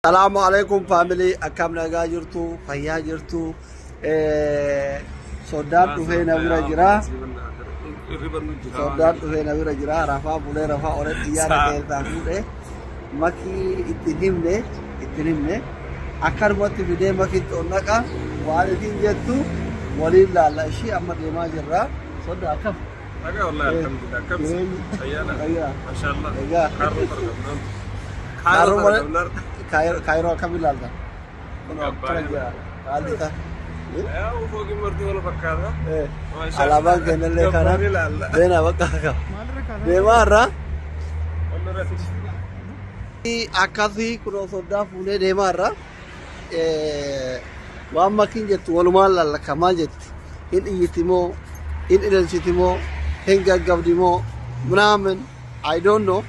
Salaamu alaikum family, akkam nagaa jirtu, fayyaa jirtu? Soddaan dhufee na bira jira. Soddaan dhufee na bira jira. Rafaa bulee rafaa olee xiyyaara keessaa fuudhee makii itti himne akkanumatti fidee makiitti ol naqa. Waan isin jettu waliin laalla. Ishii amma deemaa jirra. Soddaa, akkam? Nagaa wallahi, alhamdulillah. Akkam? Jireenyi? Fayyaadha. Fayyaa. Mashallah. Egaa. Kaarroo argamnaan. Kaarroo malee. Argamnaan. Kaayiroo akkam ilaalta? Kun akkana jira. Haalli isaa. Yaa, fooqiin marti wal fakkaata. Mashallah. Alaabaan kennallee kana. Gabbaan ilaalla. Deena bakka akka. Deemaa irraa. Walirratti. Akkasii kunoo soddaa fuunee deemaa irraa. Waan makiin jettu walumaan laalla. Maal jetti? Hin iyyiti moo? Hin ilaalchiti moo? Hin gaggabdi moo? Minaamin, I don't know.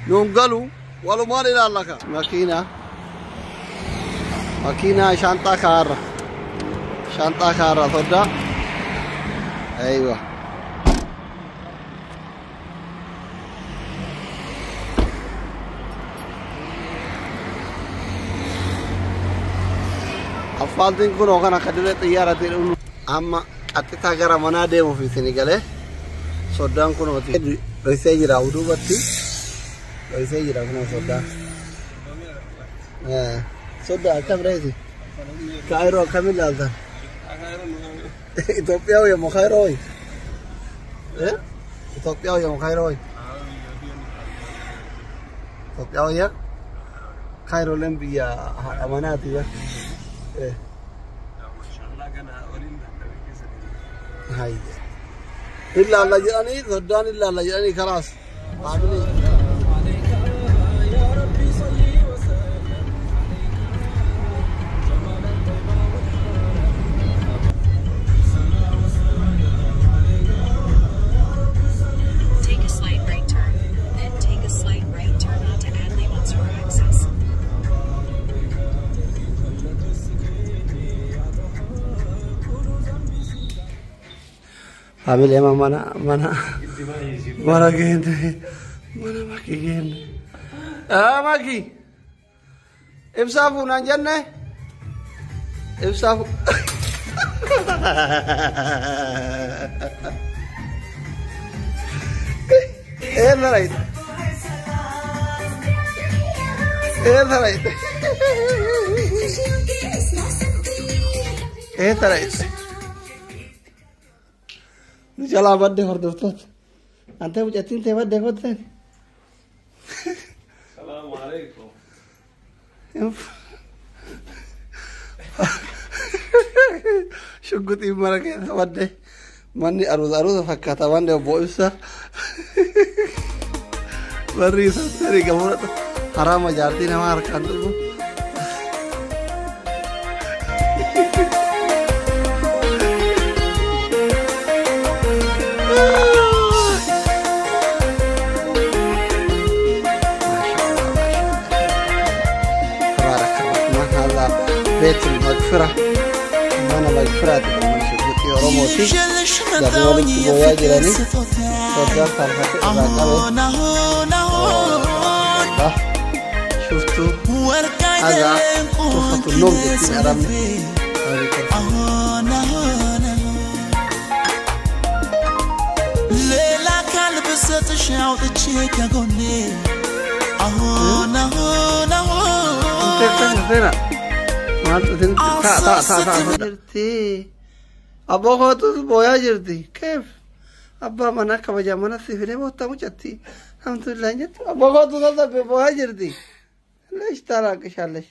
Nuun galu, walumaan ilaalla ka. Makiina. Makiinaa shaanxaa kaarra. Shaanxaa kaarra soddaa. Aywa. Asfaaltiin kun kan akka dirree xiyyaaraatiin dhumnu. Amma qaxxitaa gara manaa deemuuf isin galee soddaan kunooti. Dhoysee jira duubatti. Dhoysee jira kunoo soddaan. Soddaa, akkam reeti? Kaayiroo akkam ilaaltan? Itoophiyaa wayya moo Kaayiroo wayya? Itoophiyaa wayya moo Kaayiroo wayya? Itoophiyaa wayya? Kaayirooleen biyya haadha manaati yaa. Mashallah, gana waliin laalla keessa. Hayya. Ilaalla jedhanii, soddaan ilaalla jedhanii kalaas. Family. يا ربي صل وسلم عليك جمال الطيبة والحرام. Take a slight right turn, then take a slight right turn onto Adley Mansour Access. Family, amma mana geenne, mana makii geenne. Ah, makii. Ibsaa fuunaan jenne. Ibsaa fu. Eessa dhayite? Eessa dhayite? Eessa dhayite? Nu jalaa badde, hordoftoota. Ante mucattiin tee badde kotteen. Salaamu alaikum. Shugguxiin mana keessa badde. Manni aruuza aruuza fakkaata, manni obbo Ibsa. Barri isa tarii gamoodha. Haraama jaartii namaa harkaan dhugu. تبارك الرحمن، هذا بيت المغفرة، mana magfiraati kun shugguxii Oromooti. Jarri walitti booyaa jiranii soddaan faarfatee irraa qabe. شفتوا هذا غرفة النوم jettiin arabni. ሌላ ካልብሰጥሽ አውጥቼ ከጎኔ አሁን አሁን አሁን። Maaltu isin taa taa taa taa jirti? Abboo kootu booyaa jirti. Keef abbaa manaa kabajaa mana si fidee boottaa mucatti. Alhamdulillah jettu. Abboo kootu sassabe booyaa jirti. Leesh taalaaqishaalesh.